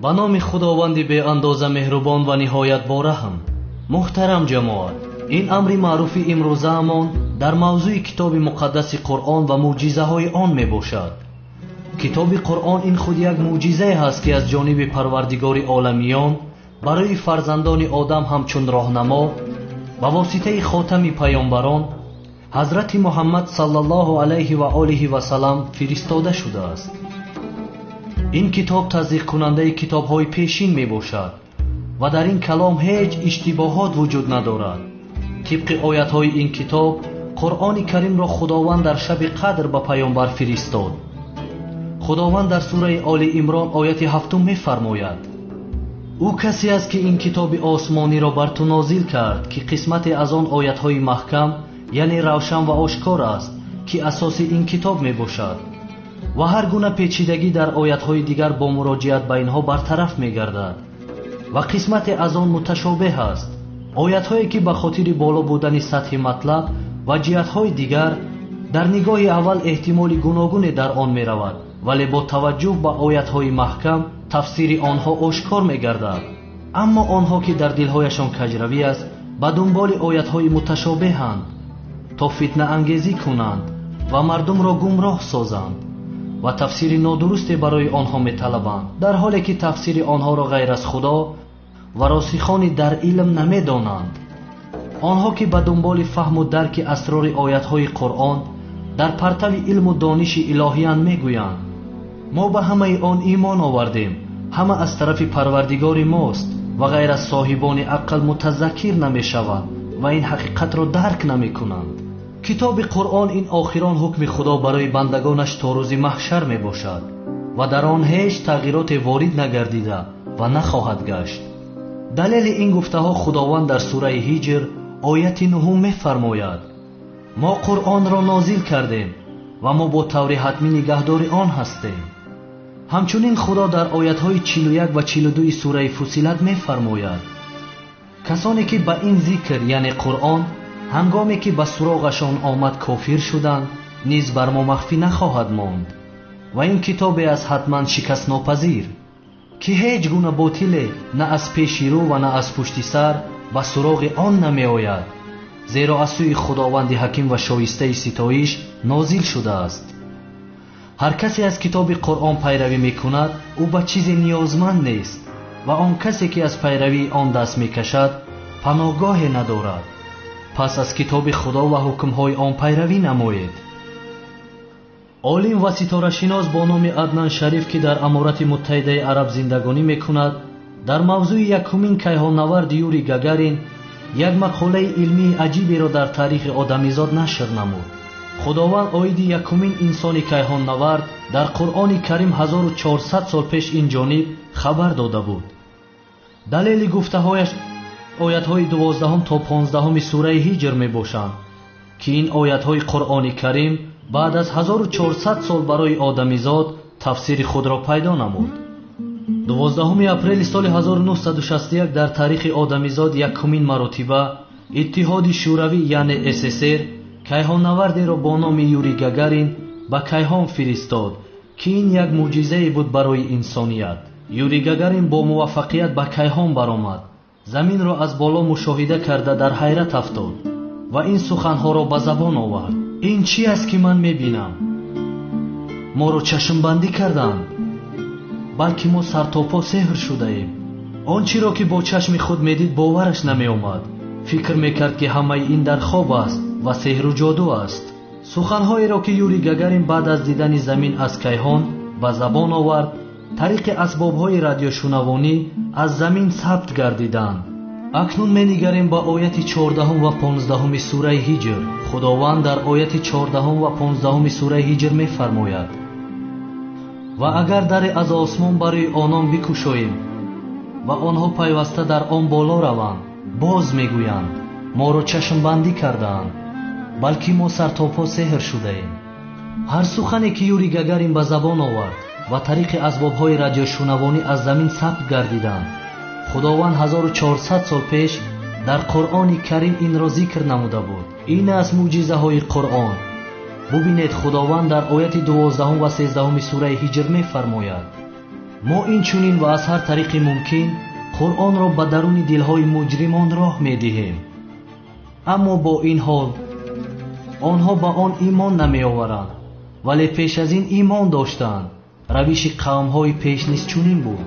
Ба номи Худованди беандоза меҳрубон ва ниҳоят бораҳм. Муҳтарам ҷамоат, ин амри маъруфи имрӯзаамон дар мавзӯи китоби муқаддаси Қуръон ва мӯъҷизаҳои он мебошад. Китоби Қуръон ин худ як мӯъҷизае ҳаст, ки аз ҷониби Парвардигори оламиён барои фарзандони одам ҳамчун роҳнамо ба воситаи хотами паёмбарон ҳазрати Муҳаммад саллаллоҳу алайҳи ва олиҳи васалам фиристода шудааст. Ин китоб тасдиқкунандаи китобҳои пешин мебошад ва дар ин калом ҳеҷ иштибоҳот вуҷуд надорад. Тибқи оятҳои ин китоб, Қуръони Каримро Худованд дар шаби қадр ба паёмбар фиристод. Худованд дар сураи Оли Имрон ояти ҳафтум мефармояд: ӯ касе аст, ки ин китоби осмониро бар ту нозил кард, ки қисмате аз он оятҳои маҳкам, яъне равшан ва ошкор аст, ки асоси ин китоб мебошад. Ва ҳар гуна печидагӣ дар оятҳои дигар бо муроҷиат ба инҳо бартараф мегардад ва қисмате аз он муташобеҳ аст. Оятҳое ки ба хотири боло будани сатҳи матлаб ва ҷиҳатҳои дигар дар нигоҳи аввал эҳтимоли гуногуне дар он меравад, вале бо таваҷҷӯҳ ба оятҳои маҳкам тафсири онҳо ошкор мегардад. Аммо онҳо ки дар дилҳояшон каҷравӣ аст, ба дунболи оятҳои муташобеҳанд то фитнаангезӣ кунанд ва мардумро гумроҳ созанд ва тафсири нодурусте барои онҳо металабанд, дар ҳоле ки тафсири онҳоро ғайр аз Худо ва росихони дар илм намедонанд. Онҳо ки ба дунболи фаҳму дарки асрори оятҳои Қуръон дар партави илму дониши илоҳиян мегӯянд: мо ба ҳамаи он имон овардем, ҳама аз тарафи Парвардигори мост ва ғайр аз соҳибони ақл мутазаккир намешаванд ва ин ҳақиқатро дарк намекунанд. Китоби Қуръон ин охирон ҳукми Худо барои бандагонаш то рӯзи маҳшар мебошад ва дар он ҳеҷ тағйироте ворид нагардида ва нахоҳад гашт. Далели ин гуфтаҳо Худованд дар сураи Ҳиҷр ояти нуҳум мефармояд: мо Қуръонро нозил кардем ва мо бо таври ҳатмӣ нигаҳдори он ҳастем. Ҳамчунин Худо дар оятҳои 41 ва 42 сураи Фусилат мефармояд: касоне ки ба ин зикр, яъне Қуръон, ҳангоме ки ба суроғашон омад кофир шуданд, низ бар мо махфӣ нахоҳад монд ва ин китобе аст ҳатман шикастнопазир, ки ҳеҷ гуна ботиле на аз пеши рӯ ва на аз пушти сар ба суроғи он намеояд, зеро аз сӯи Худованди ҳаким ва шоистаи ситоиш нозил шудааст. Ҳар касе аз китоби Қуръон пайравӣ мекунад, ӯ ба чизе ниёзманд нест ва он касе ки аз пайравии он даст мекашад, паноҳгоҳе надорад. Пас аз китоби Худо ва ҳукмҳои он пайравӣ намоед. Олим ва ситорашинос бо номи Аднан Шариф, ки дар Аморати Муттаҳидаи Араб зиндагонӣ мекунад, дар мавзӯи якумин кайҳоннавард Юрий Гагарин як мақолаи илмии аҷиберо дар таърихи одамизод нашр намуд. Худованд оиди якумин инсони кайҳоннавард дар Қуръони Карим 1400 сол пеш ин ҷониб хабар дода буд. Далели гуфтаҳояш оятҳои 12 то 15 сураи Ҳиҷр мебошанд, ки ин оятҳои Қуръони Карим баъд аз 1400 сол барои одамизод тафсири худро пайдо намуд. 12 апрели соли 1961 дар таърихи одамизод якумин маротиба Иттиҳоди Шӯравӣ, яъне СССР, кайҳоннавардеро бо номи Юрий Гагарин ба кайҳон фиристод, ки ин як мӯъҷизае буд барои инсоният. Юрий Гагарин бо муваффақият ба кайҳон баромад, заминро аз боло мушоҳида карда дар ҳайрат афтод ва ин суханҳоро ба забон овард: ин чӣ аст ки ман мебинам? Моро чашмбандӣ карданд, балки мо сартопо сеҳр шудаем. Он чиро ки бо чашми худ медид бовараш намеомад. Фикр мекард ки ҳамаи ин дар хоб аст ва сеҳру ҷоду аст. Суханҳоеро ки Юрий Гагарин баъд аз дидани замин аз кайҳон ба забон овард, тариқи асбобҳои радиошунавонӣ аз замин сабт гардиданд. Акнун менигарем ба ояти 14 ва 15 сураи Ҳиҷр. Худованд дар ояти 14 ва 15 сураи Ҳиҷр мефармояд: ва агар даре аз осмон барои онон бикушоем ва онҳо пайваста дар он боло раванд, боз мегӯянд: моро чашмбандӣ кардаанд, балки мо сартопо сеҳр шудаем. Ҳар сухане ки Юрий Гагарин ба забон овард ва тариқи асбобҳои радиошунавонӣ аз замин сабт гардиданд, Худованд 1400 сол пеш дар Қуръони Карим инро зикр намуда буд. Ин аст мӯъҷизаҳои Қуръон. Бубинед, Худованд дар ояти 12 ва 13 сураи Ҳиҷр мефармояд: мо инчунин ва аз ҳар тариқи мумкин Қуръонро ба даруни дилҳои муҷримон роҳ медиҳем, аммо бо ин ҳол онҳо ба он имон намеоваранд, вале пеш аз ин имон доштанд. Равиши қавмҳои пеш низ чунин буд.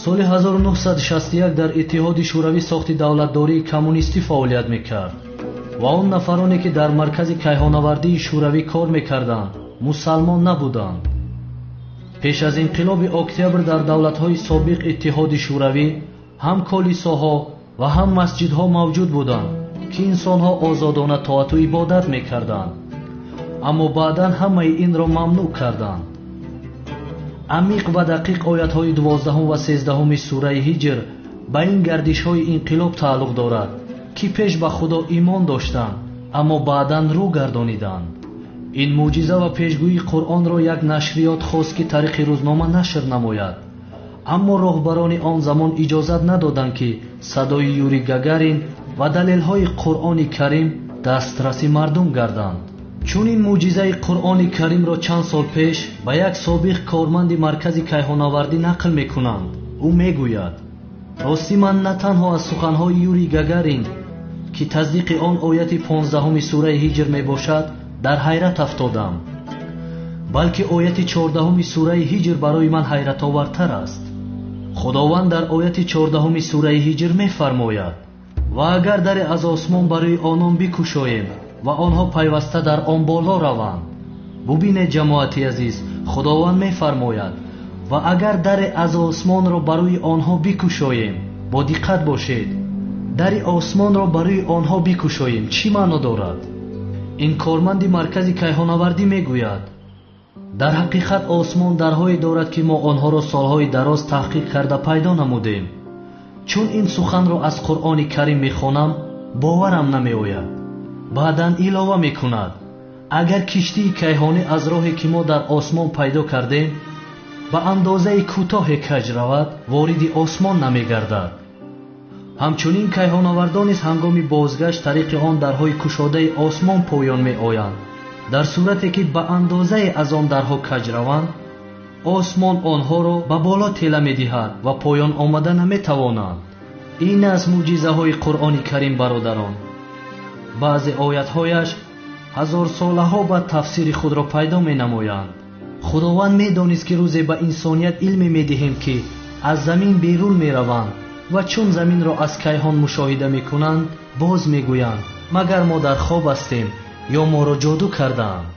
Соли 1961 дар Иттиҳоди Шӯравӣ сохти давлатдории коммунистӣ фаъолият мекард ва он нафароне ки дар маркази кайҳонавардии Шӯравӣ кор мекарданд мусалмон набуданд. Пеш аз инқилоби октябр дар давлатҳои собиқ Иттиҳоди Шӯравӣ ҳам колисоҳо ва ҳам масҷидҳо мавҷуд буданд, ки инсонҳо озодона тоату ибодат мекарданд, аммо баъдан ҳамаи инро мамнӯъ карданд. Амиқ ва дақиқ оятҳои 12 ва 13 сураи Ҳиҷр ба ин гардишҳои инқилоб тааллуқ дорад, ки пеш ба Худо имон доштанд, аммо баъдан рӯ гардониданд. Ин мӯъҷиза ва пешгӯии Қуръонро як нашриёт хост, ки тариқи рӯзнома нашр намояд. Аммо роҳбарони он замон иҷозат надоданд, ки садои Юрий Гагарин ва далелҳои Қуръони Карим дастраси мардум гарданд. Чун ин мӯъҷизаи Қуръони Каримро чанд сол пеш ба як собиқ корманди маркази кайҳоннавардӣ нақл мекунанд, ӯ мегӯяд: ростӣ ман на танҳо аз суханҳои Юрий Гагарин, ки тасдиқи он ояти 15 сураи Ҳиҷр мебошад, дар ҳайрат афтодам, балки ояти 14 сураи Ҳиҷр барои ман ҳайратовартар аст. Худованд дар ояти 14 сураи Ҳиҷр мефармояд: ва агар даре аз осмон барои онон бикушоем ва онҳо пайваста дар он боло раванд. Бубинед, ҷамоати азиз, Худованд мефармояд: ва агар даре аз осмонро барои онҳо бикушоем. Бо диққат бошед, дари осмонро барои онҳо бикушоем чӣ маъно дорад? Ин корманди маркази кайҳоннавардӣ мегӯяд: дар ҳақиқат осмон дарҳое дорад, ки мо онҳоро солҳои дароз таҳқиқ карда пайдо намудем. Чун ин суханро аз Қуръони Карим мехонам, боварам намеояд. Баъдан илова мекунад: агар киштии кайҳонӣ аз роҳе, ки мо дар осмон пайдо кардем, ба андозаи кӯтоҳе каҷ равад, вориди осмон намегардад. Ҳамчунин кайҳоннавардон низ ҳангоми бозгашт тариқи он дарҳои кушодаи осмон поён меоянд. Дар сурате ки ба андозае аз он дарҳо каҷ раванд, осмон онҳоро ба боло тела медиҳад ва поён омада наметавонанд. Ин аз мӯъҷизаҳои Қуръони Карим, бародарон. Баъзе оятҳояш ҳазорсолаҳо баъд тафсири худро пайдо менамоянд. Худованд медонист, ки рӯзе ба инсоният илме медиҳем, ки аз замин берун мераванд ва чун заминро аз кайҳон мушоҳида мекунанд, боз мегӯянд: магар мо дар хоб ҳастем ё моро ҷоду кардаанд.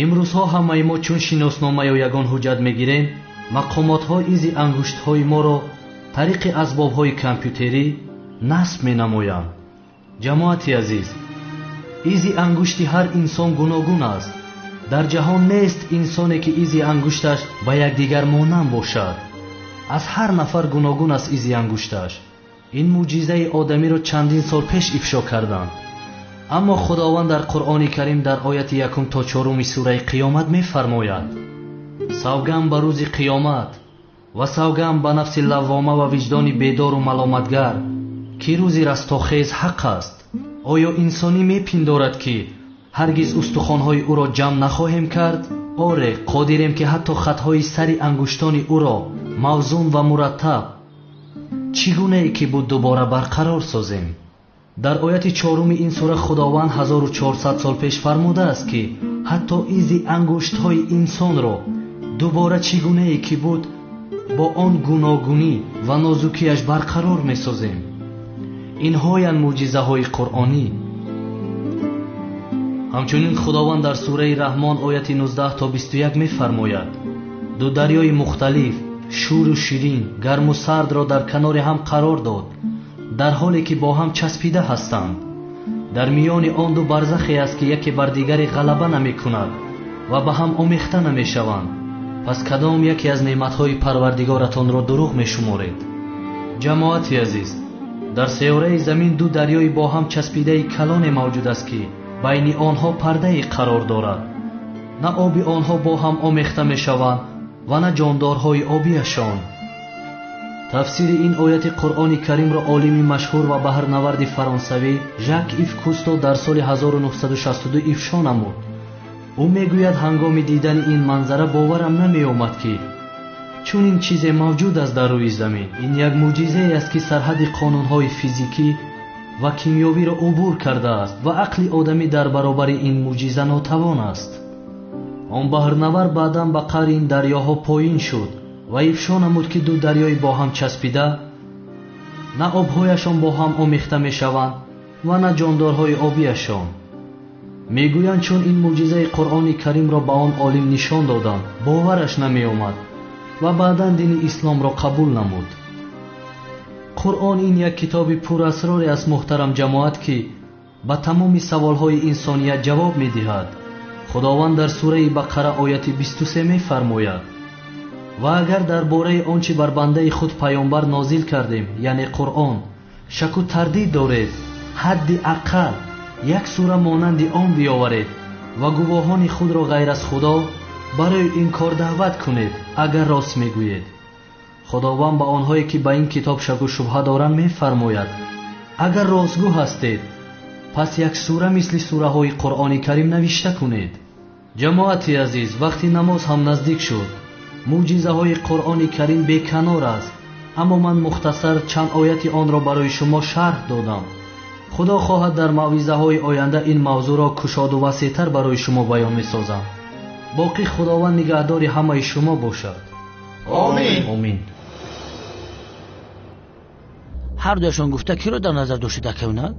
Имрӯзҳо ҳамаи мо чун шиноснома ё ягон ҳуҷҷат мегирем, мақомотҳо изи ангуштҳои моро тариқи асбобҳои компютерӣ насб менамоянд. Ҷамоати азиз, изи ангушти ҳар инсон гуногун аст. Дар ҷаҳон нест инсоне, ки изи ангушташ ба якдигар монанд бошад. Аз ҳар нафар гуногун аст изи ангушташ. Ин мӯъҷизаи одамиро чандин сол пеш ифшо карданд. Аммо Худованд дар Қуръони Карим дар ояти 1 то 4 сураи Қиёмат мефармояд: савганд ба рӯзи қиёмат ва савганд ба нафси лаввома ва виҷдони бедору маломатгар, ки рӯзи растохез ҳақ аст. Оё инсонӣ мепиндорад, ки ҳаргиз устухонҳои ӯро ҷамъ нахоҳем кард? Оре, қодирем, ки ҳатто хатҳои сари ангуштони ӯро мавзун ва мураттаб чӣ гунае ки буд дубора барқарор созем. Дар ояти 4 ин сура Худованд 1400 сол пеш фармудааст, ки ҳатто изи ангуштҳои инсонро дубора чӣ гунае ки буд бо он гуногунӣ ва нозукиаш барқарор месозем. Инҳоянд мӯъҷизаҳои қуръонӣ. Ҳамчунин Худованд дар сураи Раҳмон ояти 19 то 21 мефармояд: ду дарёи мухталиф, шӯру ширин, гарму сардро дар канори ҳам қарор дод, дар ҳоле ки бо ҳам часпида ҳастанд. Дар миёни он ду барзахе аст, ки яке бар дигаре ғалаба намекунад ва ба ҳам омехта намешаванд. Пас кадом яке аз неъматҳои Парвардигоратонро дурӯғ мешуморед? Ҷамоати азиз, дар сайёраи замин ду дарёи бо ҳам часпидаи калоне мавҷуд аст, ки байни онҳо пардае қарор дорад. На оби онҳо бо ҳам омехта мешаванд ва на ҷондорҳои обияшон. Тафсири ин ояти Қуръони Каримро олими машҳур ва баҳрнаварди фаронсавӣ Жак Ив Кусто дар соли 1962 ифшо намуд. Ӯ мегӯяд: ҳангоми дидани ин манзара боварам намеомад, ки чунин чизе мавҷуд аст дар рӯи замин. Ин як мӯъҷизае аст, ки сарҳади қонунҳои физикӣ ва кимиёвиро убур кардааст ва ақли одамӣ дар баробари ин мӯъҷиза нотавон аст. Он баҳрнавар баъдан ба қаъри ин дарёҳо поин шуд ва ифшо намуд, ки ду дарёи бо ҳам часпида на обҳояшон бо ҳам омехта мешаванд ва на ҷондорҳои обияшон. Мегӯянд, чун ин мӯъҷизаи Қуръони Каримро ба он олим нишон доданд, бовараш намеомад ва баъдан дини исломро қабул намуд. Қуръон ин як китоби пурасроре аст, муҳтарам ҷамоат, ки ба тамоми саволҳои инсоният ҷавоб медиҳад. Худованд дар сураи Бақара ояти 23 мефармояд: ва агар дар бораи он чӣ бар бандаи худ паёмбар нозил кардем, яъне Қуръон, шаку тардид доред, ҳадди ақал як сура монанди он биёваред Ва гувоҳони худро ғайр аз Худо барои ин кор даъват кунед, агар рост мегӯед. Худованд ба онҳое ки ба ин китоб шаку шубҳа доранд мефармояд: агар ростгӯ ҳастед, пас як сура мисли сураҳои Қуръони Карим навишта кунед. Ҷамоати азиз, вақти намоз ҳам наздик шуд. Мӯъҷизаҳои Қуръони Карим беканор аст, аммо ман мухтасар чанд ояти онро барои шумо шарҳ додам. Худо хоҳад дар мавъизаҳои оянда ин мавзӯъро кушоду васеътар барои шумо баён месозам. Боқӣ Худованд нигаҳдори ҳамаи шумо бошад. Омин. Омин. Ҳар дуяшон гуфта киро дар назар доштед, акаунал?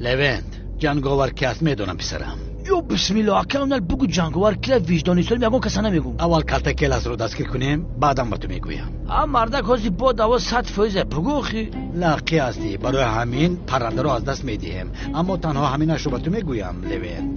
Левент, ҷанговар ки аст медонам, писарам. Ё бисмилло, акаунал, бугу ҷанговар кира, виҷдони солим ягон каса намегум. Аввал калтакеласро дастгир кунем, баъдам ба ту мегӯям. А мардак ҳози бо даво 100%. Бугу охи. Лақӣ ҳастӣ, барои ҳамин паррандаро аз даст медиҳем. Аммо танҳо ҳаминашро ба ту мегӯям, Левент.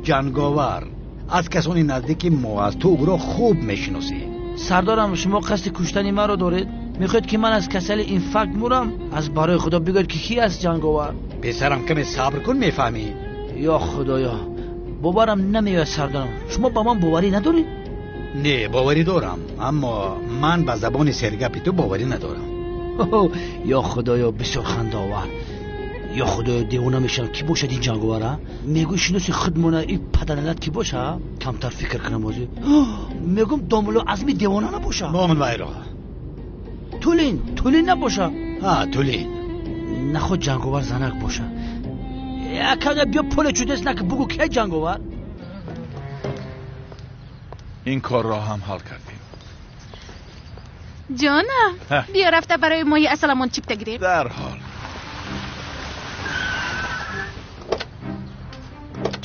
Ҷанговар аз касони наздики мо аст, ту ӯро хуб мешиносӣ. Сардорам, шумо қасди куштани маро доред? Мехоҳед ки ман аз касали инфаркт мурам? Аз барои Худо бигӯед ки ки аст ҷанговар? Писарам, каме сабр кун, мефаҳмӣ. Ё Худоё, боварам намеояд сардорам. Шумо ба ман боварӣ надоред? Не, боварӣ дорам, аммо ман ба забони сергапи ту боварӣ надорам. Ё Худоё, бисёр хандаовар. Ё Худоё, девона мешавам. Ки бошад ин ҷанговар? А мегӯй шиноси худмона и паданалат ки боша? Камтар фикр кунам ҳозир. Мегӯм домулло Азми девона набоша. Момин вайро. Тулин, Тулин набоша. Ҳа, Тулин. Наход ҷанговар занак боша. Акада биё поле чудес наки, бугу ке ҷанговар? Ин корро ҳам ҳал кардем. Ҷонам, биё рафта барои моҳи асаламон чипта гирем. Дарҳол.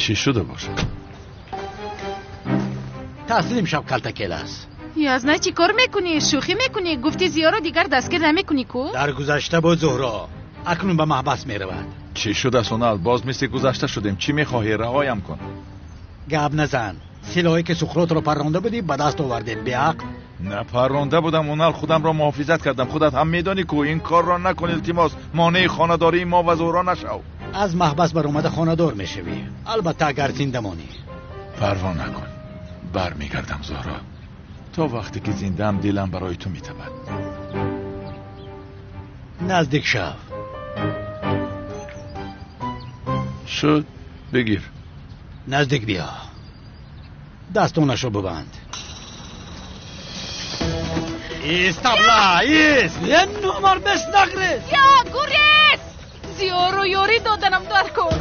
Чӣ шуда бошад? Таслим шав, калтакелас. Язна, чӣ кор мекунӣ? Шӯхӣ мекунӣ? Гуфти Зиёро дигар дастгир намекунӣ ку? Дар гузашта буд, Зуҳро. Акнун ба маҳбас меравад. Чӣ шудааст, Унал? Боз мисли гузашта шудем. Чӣ мехоҳӣ? Раҳоям кун. Гап назан. Силоҳе ки Суқротро парронда будӣ ба даст овардем, беақл. Напарронда будам, Унал, худамро муҳофизат кардам. Худат ҳам медонӣ ку. Ин корро накун, илтимос. Монеи хонадории мо ва Зуҳро нашав. Аз маҳбас баромада хонадор мешавӣ, албатта агар зинда монӣ. Парво накун, бармегардам, Зуҳро. То вақте ки зиндаам дилам барои ту метабад. Наздик шав. Шуд, бигир. Наздик биё. Дастонашро бибанд. Ист, табла, ист! Е номар бес нагрез! Я, гурез! Зиёро ёрӣ доданам дар кор.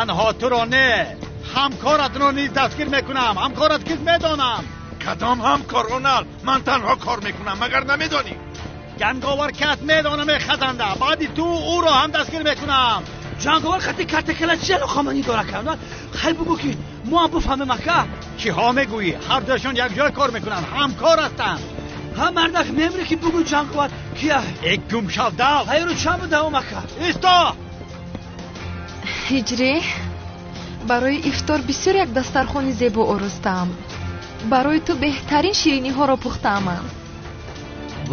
Танҳо туро не, ҳамкоратро низ дастгир мекунам. Ҳамкорат кист медонам. Кадом ҳамкор, Унал? Ман танҳо кор мекунам, магар намедонӣ? Ҷанговар ки аст медонам, хазанда. Баъди ту ӯро ҳам дастгир мекунам. Ҷанговар хати картакела чи алоқаманӣ дора, Унал? Хай бугӯ ки мо ҳам бифаҳмем, ака. Чиҳо мегӯӣ? Ҳар дуяшон якҷоя кор мекунанд, ҳамкор ҳастанд. Ҳа, мардак мемре ки бугӯ ҷанговар кия. Э, гум шав, дав. Ҳайру чанд будавом, ака? Исто! Ҳиҷрӣ, барои ифтор бисёр як дастархони зебо оростаам. Барои ту беҳтарин шириниҳоро пухтаамам.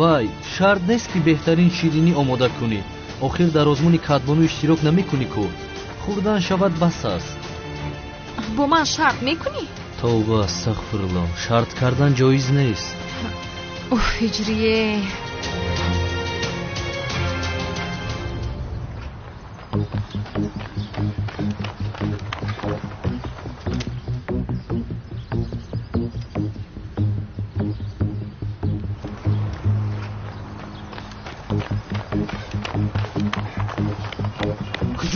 Вай, шарт нест ки беҳтарин ширинӣ омода кунӣ. Охир дар озмуни кадбону иштирок намекунӣ ку. Хӯрдан шавад бас аст. Бо ман шарт мекунӣ? Тавба, астағфируллоҳ, шарт кардан ҷоиз нест. Уф, Ҳиҷрие.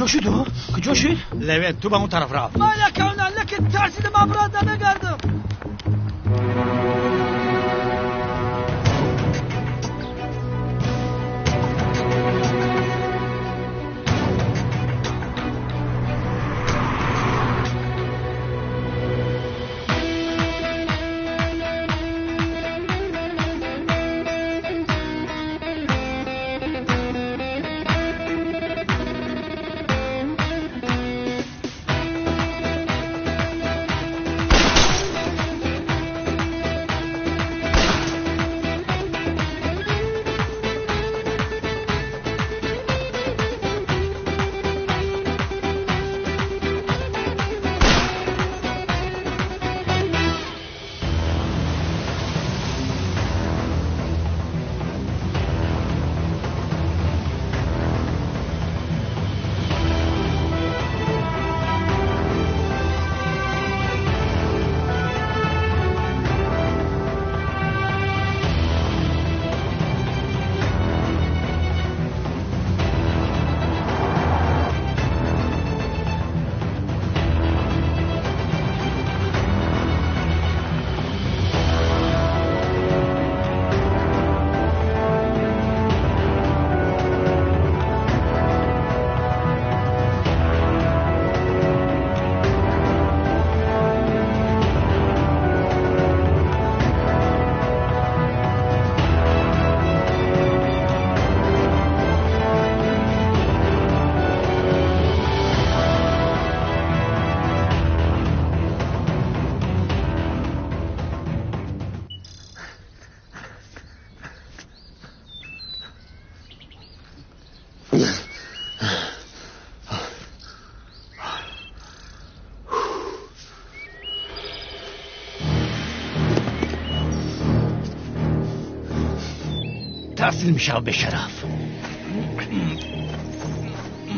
Куҷо шуд ӯ? Куҷо шуд? Левент, ту ба он тараф рафт. Ман якавна, лекин тарсидам, обрат намегардам. تحصیل میشم به شرف.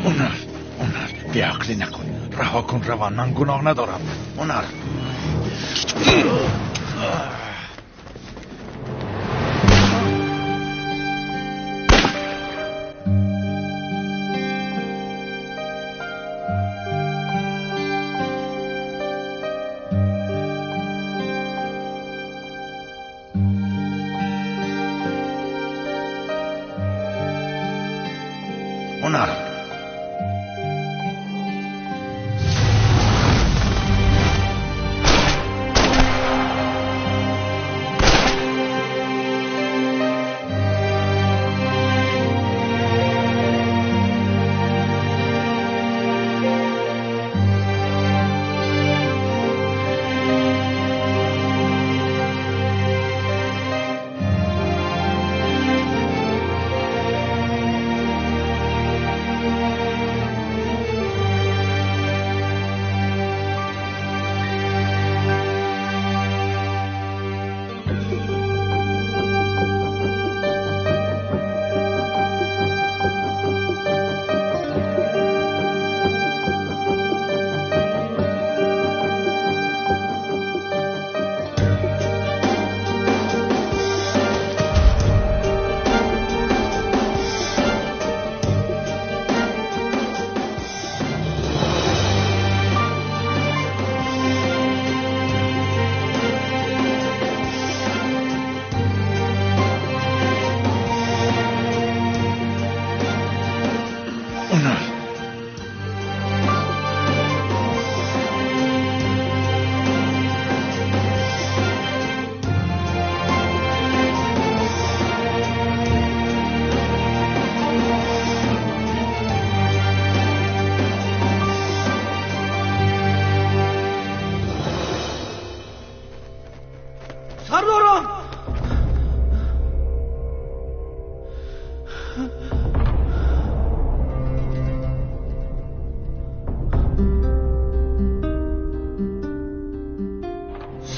هنر، هنر، بیعقلی نکن، رها کن روان، من گناه ندارم. هنر. هنر.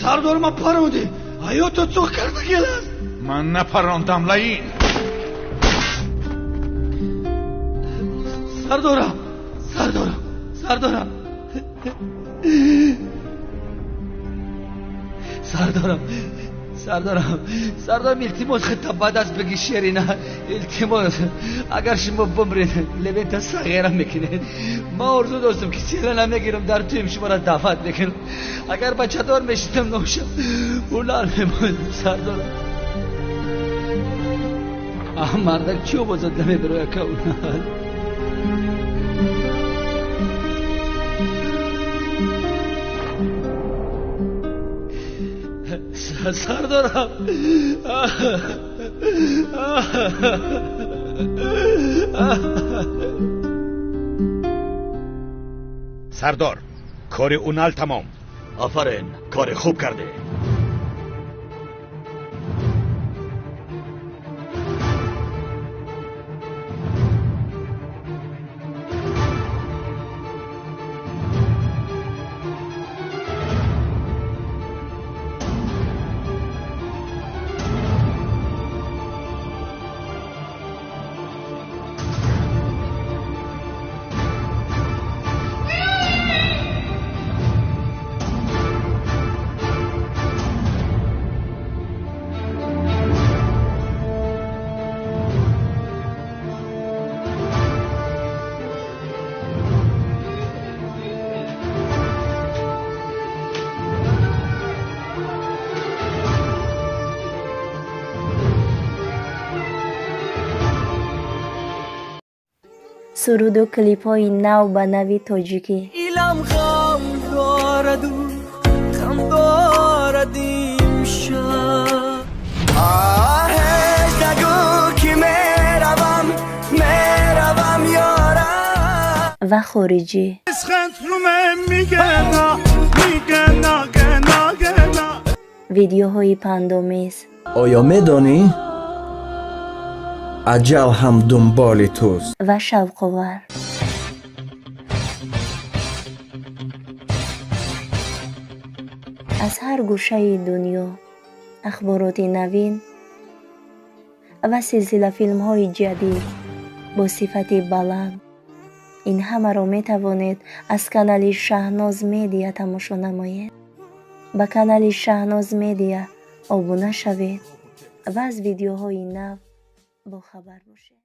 سردار ما پروندی ҳаёто цоқ карда келаст. Ман напарондам, лаин. Сардорам, сардорам, сардорам, сардорам, Сардорам, сардорам, илтимос, худта ба даст бигир, Шерина. Илтимос, агар шумо бимред, Левента сағира мекунед. Ман орзу доштам, ки сира намегирам, дар туем шуморо даъват мекунам. Агар бачадор мешидам, ношам Унал мемондам, сардорам. Мардак чӣ овозат намебирояд, ка Унал? Сардорам. Сардор, кори Унал тамом. Офарин, кори хуб кардӣ. Суруду клипҳои нав ба нави тоҷикӣ. Илам ғам дораду ғам дорад имшаб. Оҳ, нагӯ ки меравам, меравам ёра. Ва хориҷӣ. Видеоҳои пандомез. Оё медонӣ, аҷал ҳам дунболи туст. Ва шавқовар. Аз ҳар гӯшаи дунё ахбороти навин ва силсилафилмҳои ҷадид бо сифати баланд. Ин ҳамаро метавонед аз канали Шаҳноз Медиа тамошо намоед. Ба канали Шаҳноз Медиа обуна шавед ва аз видеоҳои нав бохабар бошед.